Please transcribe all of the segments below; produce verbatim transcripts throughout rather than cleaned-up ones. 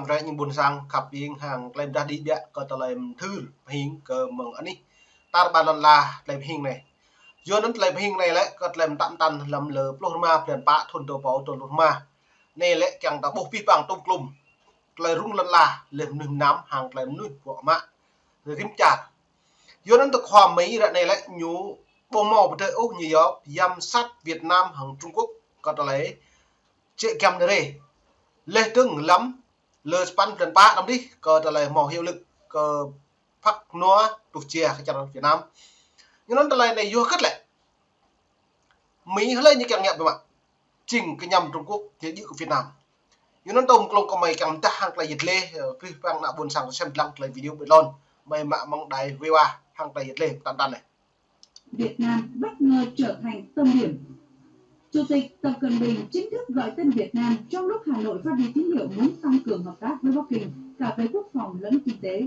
Ră ñu ƀôn sang khăp hing hăng tơlơi pơdah đĭ biă kơ tơlơi mthưr pơhing kơ mơ̆ng anih tar ƀar lŏn ala tơlơi pơhing anai. Yua anŭn tơlơi pơhing anai lĕ kơ tơlơi mơtă mơtăn lăm lơ pluh rơma blan pă thŭn dua rơbâo dua pluh rơma. Anai lĕ kiăng ta ƀuh pih pang tŭm klŭm tơlơi rŭng lŏn ala leh mơnuih mơnam hăng tơlơi mơnuih bruă mă rĭm čar. Yua anŭn tơ khua Mi ră anai lĕ ñu ƀu hmâo pơdơi ôh ñu yơh giám sát Việt Nam hăng Trung Quốc kơ tơlơi čĕ giăm anai rê. Leh dơ̆ng lăm lơ sapăn blan pă năm dih kơ tơlơi hmâo hiệu lực kơ phak nua tuh jia kơ čar Việt Nam. Yua anŭn tơlơi anai yua hơget lĕ Mi hlơi ñu kiăng ngă biă mă. Jing kơñăm Trung Quốc ñu djơ̆ kơ Việt Nam. Yua anŭn tơm klông kơ mơi kiăng mơdah hăng tơlơi yet lê, ơ, pih pang ană ƀôn sang sem lăng tơlơi video ƀơi lŏn. Mơi mă mơ̆ng đài Viva hăng tơlơi yet lê tăn tăn anai. Việt Nam bất ngờ trở thành tâm điểm. Chủ tịch Tập Cận Bình chính thức gọi tên Việt Nam trong lúc Hà Nội phát đi tín hiệu muốn tăng cường hợp tác với Bắc Kinh cả về quốc phòng lẫn kinh tế.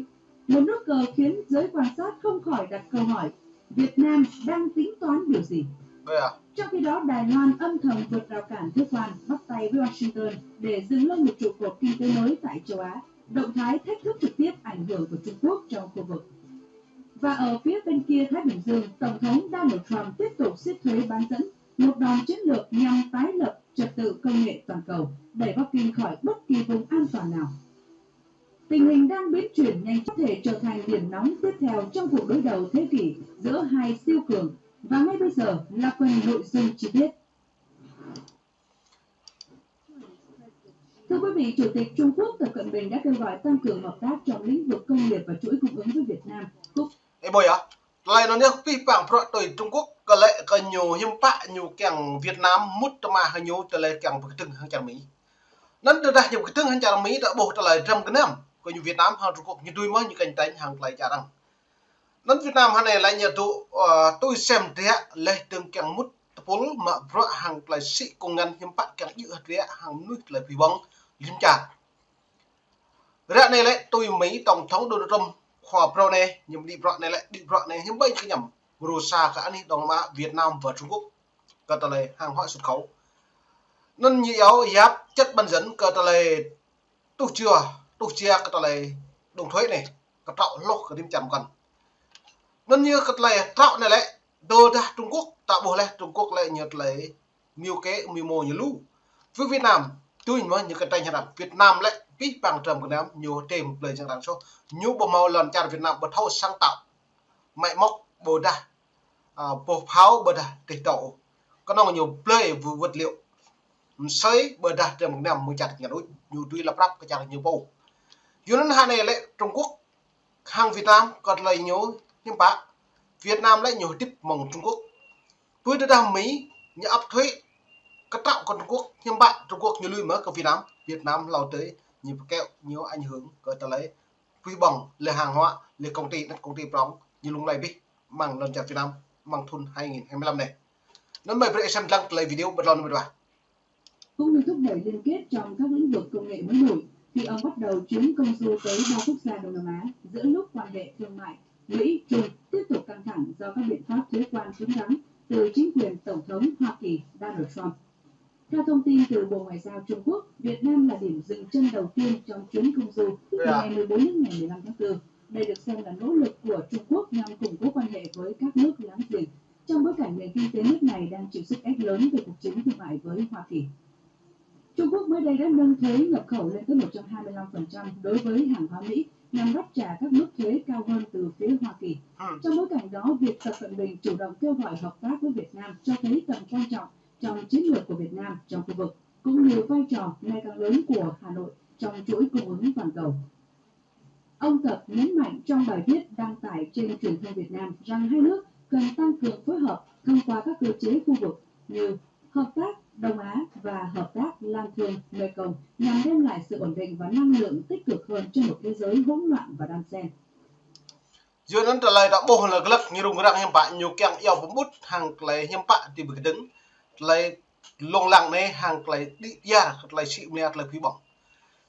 Một nước cờ khiến giới quan sát không khỏi đặt câu hỏi, Việt Nam đang tính toán điều gì? Ơ, ơ. Trong khi đó, Đài Loan âm thầm vượt rào cản thuế quan, bắt tay với Washington để dựng lên một trụ cột kinh tế mới tại châu Á, động thái thách thức trực tiếp ảnh hưởng của Trung Quốc trong khu vực. Và ở phía bên kia Thái Bình Dương, Tổng thống Donald Trump tiếp tục siết thuế bán dẫn, một đòn chiến lược nhằm tái lập trật tự công nghệ toàn cầu, đẩy Bắc Kinh khỏi bất kỳ vùng an toàn nào. Tình hình đang biến chuyển nhanh, có thể trở thành điểm nóng tiếp theo trong cuộc đối đầu thế kỷ giữa hai siêu cường. Và ngay bây giờ là phần nội dung chi tiết. Thưa quý vị, Chủ tịch Trung Quốc Tập Cận Bình đã kêu gọi tăng cường hợp tác trong lĩnh vực công nghiệp và chuỗi cung ứng với Việt Nam. Cũng Ơ, ƀuh yơh. Tơlơi anŭn yơh pih pang bruă tui Trung Quốc kơ lĕ kơ ñu hiư̆m pă ñu kiăng Việt Nam mŭt tơma hăng ñu tơlơi kiăng pơkơdơ̆ng hăng čar Mi. Anŭn tơdah ñu pơkơdơ̆ng hăng čar Mi ta ƀuh tơlơi dram gơnam kơ ñu Việt Nam hăng Trung Quốc ñu tui mơ̆ ñu cạnh tranh hăng tơlơi čar arăng. Anŭn Việt Nam hơnai lĕ ñu tŭ, ơ, tui sem dră leh dơ̆ng kiăng mŭt tơpul mă bruă hăng tơlơi sĭ kông ngăn hiư̆m pă kiăng djơ̆ hơdră hăng mơnuih tơlơi pơhing ƀơ̆ng rĭm čar. Ră anai lĕ tui Mi Tổng thống Donald Trump khua phrâo anai, ñu đĭ bruă anai lĕ, đĭ bruă anai hiư̆m ƀơi kơñăm rơsa kơ anih Đông Nam Á, Việt Nam và Trung Quốc kơ tơlơi hàng hóa xuất khẩu. Anŭn ñu iâu yap chất bán dẫn kơ tơlơi tuh jia, tuh jia kơ tơlơi đóng thuế anai, kơ trŏ hloh kơ rĭm čar mơkăn. Anŭn ñu kơ tơlơi trŏ anai lĕ, tơdah Trung Quốc, ta ƀuh leh Trung Quốc lĕ ñu tơlơi mưu kế mưu mô ñu lu. Với Việt Nam, tui mơ̆ ñu cạnh tranh hăng arăng. Việt Nam lĕ pih pang dram gơnam ñu tơm plơi jang arăng soh. Ñu ƀu hmâo lŏn čar Việt Nam ƀu thâo sáng tạo, máy móc ƀôdah, ơ, boh phao ƀôdah teh tŏ. Kơnơ̆ng ñu plơi v-, vật liệu. Msơi ƀôdah dram gơnam mơ̆ng čar ñu đôč, ñu tui lăp răp kơ čar ñu pô. Yua anŭn hơnai lĕ Trung Quốc hăng Việt Nam kơ tơlơi ñu hiư̆m pă. Việt Nam lĕ ñu hơdip mơ̆ng Trung Quốc. Pơ tơdah Mi ñu áp thuế kơ trŏ kơ Trung Quốc hiư̆m pă Trung Quốc ñu lui mơ̆ kơ Việt Nam. Việt Nam hlâo tơi ñu pơkeo ñu ảnh hưởng kơ tơlơi pơhing ƀơ̆ng leh hàng hóa leh công ty, anŭn công ty prŏng ñu lung lay bih mơ̆ng lŏn čar Việt Nam mơ̆ng thŭn hai nghìn hai mươi lăm anai. Anŭn mơi brơi sem lăng tơlơi video ƀơi lŏn mơi ƀuh. Cũng như thúc đẩy liên kết trong các lĩnh vực công nghệ mới nổi, khi ông bắt đầu chuyến công du tới ba quốc gia Đông Nam Á giữa lúc quan hệ thương mại Mỹ-Trung tiếp tục căng thẳng do các biện pháp thuế quan cứng rắn từ chính quyền Tổng thống Hoa Kỳ Donald Trump. Theo thông tin từ Bộ Ngoại giao Trung Quốc, Việt Nam là điểm dừng chân đầu tiên trong chuyến công du từ ngày mười bốn đến ngày mười lăm tháng tư. Đây được xem là nỗ lực của Trung Quốc nhằm củng cố quan hệ với các nước láng giềng, trong bối cảnh nền kinh tế nước này đang chịu sức ép lớn từ cuộc chiến thương mại với Hoa Kỳ. Trung Quốc mới đây đã nâng thuế nhập khẩu lên tới một trăm hai mươi lăm phần trăm đối với hàng hóa Mỹ nhằm đáp trả các mức thuế cao hơn từ phía Hoa Kỳ. Trong bối cảnh đó, việc Tập Cận Bình chủ động kêu gọi hợp tác với Việt Nam cho thấy tầm quan trọng trong chiến lược của Việt Nam trong khu vực, cũng như vai trò ngày càng lớn của Hà Nội trong chuỗi cung ứng toàn cầu. Ông Tập nhấn mạnh trong bài viết đăng tải trên truyền thông Việt Nam rằng hai nước cần tăng cường phối hợp thông qua các cơ chế khu vực như hợp tác Đông Á và hợp tác Lan Thương Mekong nhằm đem lại sự ổn định và năng lượng tích cực hơn cho một thế giới hỗn loạn và đan xen. Yua anŭn tơlơi ta ƀuh lĕ glăk ñu rŭng răng hiư̆m pă ñu kiăng iâu pơƀut hăng tơlơi hiư̆m pă ti ƀơi kơdơ̆ng. Tơlơi lông lăng anai hăng tơlơi đĭ biar kơ tơlơi sĭ mơnia tơlơi pơhing ƀơ̆ng.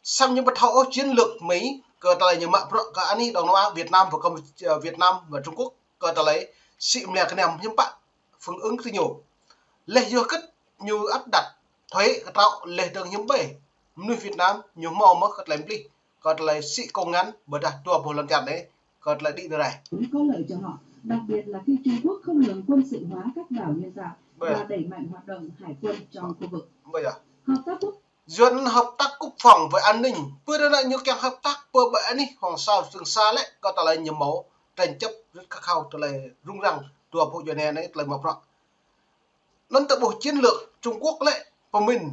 Samơ̆ ñu ƀu thâo ôh chiến lược Mi kơ tơlơi ñu mă bruă kơ anih Đông Nam Á, Việt Nam và Campuchia, Việt Nam và Trung Quốc kơ tơlơi sĭ mơnia gơnam hiư̆m pă phản ứng tơ ñu. Leh yua hơget ñu áp đặt thuế kơ trŏ leh dơ̆ng hiư̆m ƀơi mơnuih Việt Nam ñu hmâo mơ̆ kơ tơlơi mlih. kơ tơlơi sĭ kông ngăn, ƀôdah dua boh lŏn čar anai, kơ tơlơi đĭ nao rai. Cũng có lợi cho họ, đặc biệt là khi Trung Quốc không ngừng quân sự hóa các đảo nhân tạo và đẩy mạnh hoạt động hải quân trong khu vực. Hợp tác quốc Yuan hợp tác quốc phòng với an ninh, pơ ră anai ñu kiăng hợp tác pơ ƀơi anih Hoàng Sa, Trường Sa lĕ, kơ tơlơi ñu hmâo tranh chấp rất khát khao tơlơi rŭng răng dua boh Yuan anai tơlơi mă bruă. Anŭn ta ƀuh chiến lược Trung Quốc lĕ pơmĭn,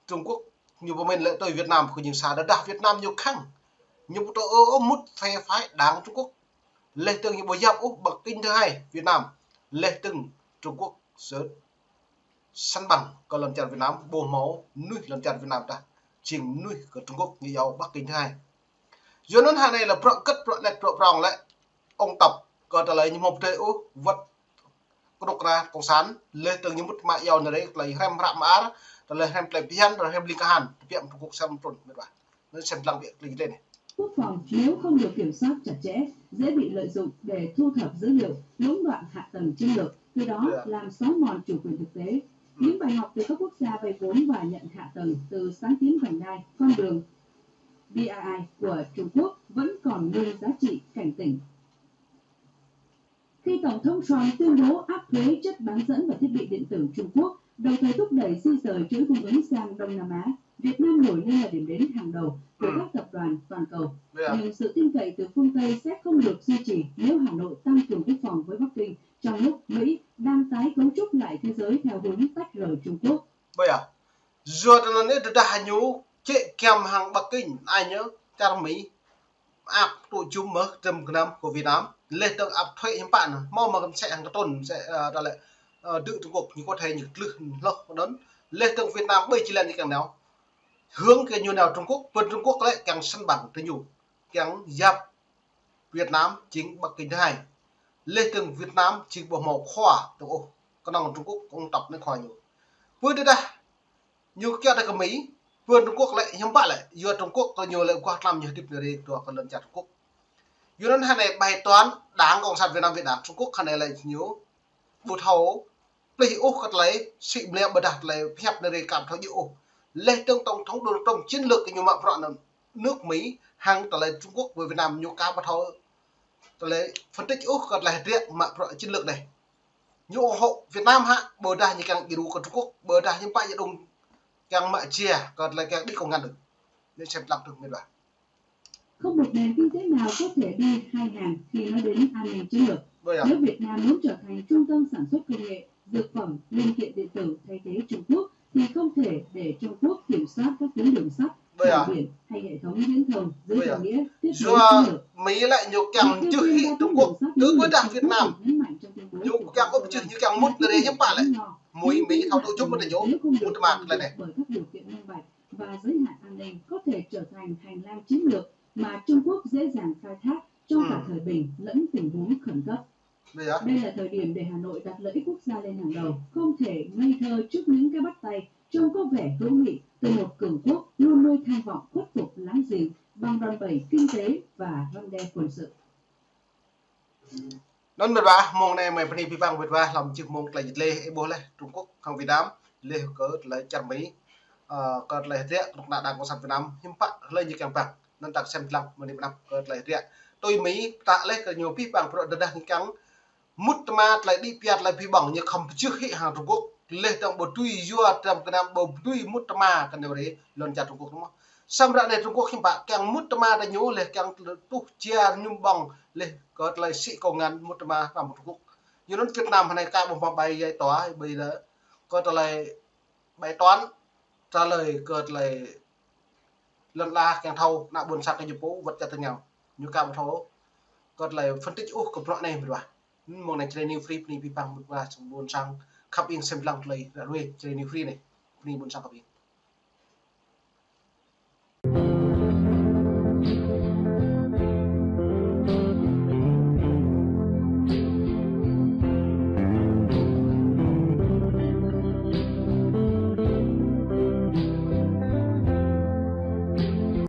Trung Quốc ñu pơmĭn lĕ tui Việt Nam khul jing sa, tơdah Việt Nam ñu khăng, ñu pơtô ơ ơ mŭt phe phái đảng Trung Quốc. Laih dơ̆ng ñu ƀu yap ôh Bắc Kinh thứ hai Việt Nam. Laih dơ̆ng Trung Quốc sơ̆ săn bằng kơ lŏn čar Việt Nam, ƀu hmâo mơnuih lŏn čar Việt Nam tah, jing mơnuih kơ Trung Quốc ñu iâu Bắc Kinh thứ hai. Yua anŭn hơnai lĕ bruă kơ̆t, bruă net, bruă prong lĕ ông Tập kơ tơlơi ñu hmâo pơdơi ôh wơ̆t kơnuk kơna cộng sản, laih dơ̆ng ñu mŭt mă iâu nao rai tơlơi hrăm hră mơar, tơlơi hrăm tơlơi phiăn, tơlơi hrăm ling kahan, tơbiă Trung Quốc sem trun, mĕt wa. Anŭn sem lăng biă tơlơi lĕ anai. Quốc phòng nếu không được kiểm soát chặt chẽ, dễ bị lợi dụng để thu thập dữ liệu, lũng đoạn hạ tầng chiến lược, từ đó làm xói mòn chủ quyền thực tế. Những bài học từ các quốc gia vay vốn và nhận hạ tầng từ sáng kiến vành đai, con đường B R I của Trung Quốc vẫn còn nguyên giá trị cảnh tỉnh. Khi Tổng thống Trump tuyên bố áp thuế chất bán dẫn và thiết bị điện tử Trung Quốc, đồng thời thúc đẩy di rời chuỗi cung ứng sang Đông Nam Á, Việt Nam nổi lên là điểm đến hàng đầu của các tập đoàn toàn cầu. Nhưng sự tin cậy từ phương Tây sẽ không được duy trì nếu Hà Nội tăng cường quốc phòng với Bắc Kinh trong lúc Mỹ đang tái cấu trúc lại thế giới theo hướng tách rời Trung Quốc. Ƀơi yơh. Yua tơlơi anai tơdah ñu čĕ kiăm hăng Bắc Kinh, ai ñu čar Mi áp tŭ jum mơ̆ tơm gơnam kơ Việt Nam, laih dơ̆ng áp thuế hiư̆m pă anŭn, hmâo mơ̆ kơ mơsĕ hăng kơtŭn, mơsĕ, ơ, tơlơi, ơ, đư̆ Trung Quốc, ñu kơ thê ñu tlưh hloh anŭn, laih dơ̆ng Việt Nam ƀơi jơlan ñu kiăng nao. Hướng kơ ñu nao Trung Quốc, pơ Trung Quốc lĕ kiăng săn bằng tơ ñu, kiăng yap Việt Nam jing Bắc Kinh thứ hai. Laih dơ̆ng Việt Nam jing ƀu hmâo khua dơ̆ng ôh, kơnơ̆ng Trung Quốc ông Tập anai khua ñu. Pơ tơdah ñu kiăng tơ kơ Mi, pơ Trung Quốc lĕ hiư̆m pă lĕ, yua Trung Quốc kơ ñu lĕ guah tlam ñu hơdip nao rai dua kơ lŏn čar Trung Quốc. Yua anŭn hơnai bài toán Đảng Cộng sản Việt Nam với Đảng Trung Quốc hơnai lĕ ñu ƀu thâo plih ôh kơ tơlơi sĭ mơlia ƀôdah tơlơi pơhiăp nao rai kăm thâo djơ̆ ôh. Laih dơ̆ng Tổng thống Donald Trump chiến lược kơ ñu mă bruă anŭn nước Mỹ hăng tơlơi Trung Quốc với Việt Nam ñu ka ƀu thâo tơlơi phân tích ôh kơ tơlơi hơdră mă bruă chiến lược anai. Ñu ủng hộ Việt Nam hă, ƀôdah ñu kiăng djru kơ Trung Quốc, ƀôdah hiư̆m pă yơh dong kiăng mă jia kơ tơlơi kiăng đĭ kông ngăn đôč. Anŭn sem lăng tơ̆ng mĕt wa. Không một nền kinh tế nào có thể đi hai hàng khi nói đến an ninh chiến lược. Ƀơi yơh. Nếu Việt Nam muốn trở thành trung tâm sản xuất công nghệ, dược phẩm, linh kiện điện tử thay thế Trung Quốc, thì không thể để Trung Quốc kiểm soát các tuyến đường sắt, đường biển hay hệ thống viễn thông dưới danh nghĩa tiếp nối chiến lược. Yua Mi lĕ ñu kiăng mơčưh hĭ Trung Quốc, tui ƀôdah Việt Nam. Ñu kiăng ôp čưh, ñu kiăng mŭt nao rai hiư̆m pă lĕ. Mui Mi thâo tŭ jum mơ̆n ñu, mŭt tơma tơlơi anai. Bởi các điều kiện minh bạch và giới hạn an ninh có thể trở thành hành lang chiến lược mà Trung Quốc dễ dàng khai thác trong cả thời bình lẫn tình huống khẩn cấp. Đây là thời điểm để Hà Nội đặt lợi ích quốc gia lên hàng đầu, không thể ngây thơ trước những cái bắt tay trông có vẻ hữu nghị từ một cường quốc luôn nuôi tham vọng khuất phục láng giềng bằng đòn bẩy kinh tế và răn đe quân sự. Anŭn mĕt wa, mông anai mơi bơni abih bang mĕt wa, hlăm jưh mông tơlơi jơt lĕ, ih ƀuh lĕ Trung Quốc hăng Việt Nam, lĕ kơ tơlơi čar Mi, ơ, kơ tơlơi hơdră kơnuk kơna Đảng Cộng sản Việt Nam, hiư̆m pă tơlơi ñu kiăng păng. Anŭn ta sem lăng mơ̆ng anai mơnam kơ tơlơi hơdră. Tui Mi, ta lĕ kơ ñu abih bang bruă tơdah ñu kiăng mŭt tơma tơlơi đĭ pia tơlơi pơhiăp ƀơ̆ng ñu khŏm pơčưh hĭ hăng Trung Quốc. Laih dơ̆ng ƀu dưi yua tơm gơnam ƀu dưi mŭt tơma kơ nao rai lŏn čar Trung Quốc anŭn mơ̆n. Samơ̆ ră anai Trung Quốc hiư̆m pă kiăng mŭt tơma tơ ñu laih kiăng tơlơi tuh jia mơñum ƀơ̆ng laih kơ tơlơi sĭ kông ngăn mŭt tơma hrăm Trung Quốc. Yua anŭn Việt Nam hơnai ka ƀu hmâo bài giải tỏa ƀơi lĕ kơ tơlơi bài toán trả lời kơ tơlơi lŏn ala kiăng thâo ană ƀôn sang kơ ñu pô wơ̆t čar tơngiao. Ñu ka ƀu thâo kơ tơlơi phân tích ôh kơ bruă anai mĕt wa. Mông anai Jrai New Free bơni abih bang mĕt wa ƀôn sang khăp ing sem lăng tơlơi ră ruai Jrai New Free anai. Bơni ƀôn sang khăp ing.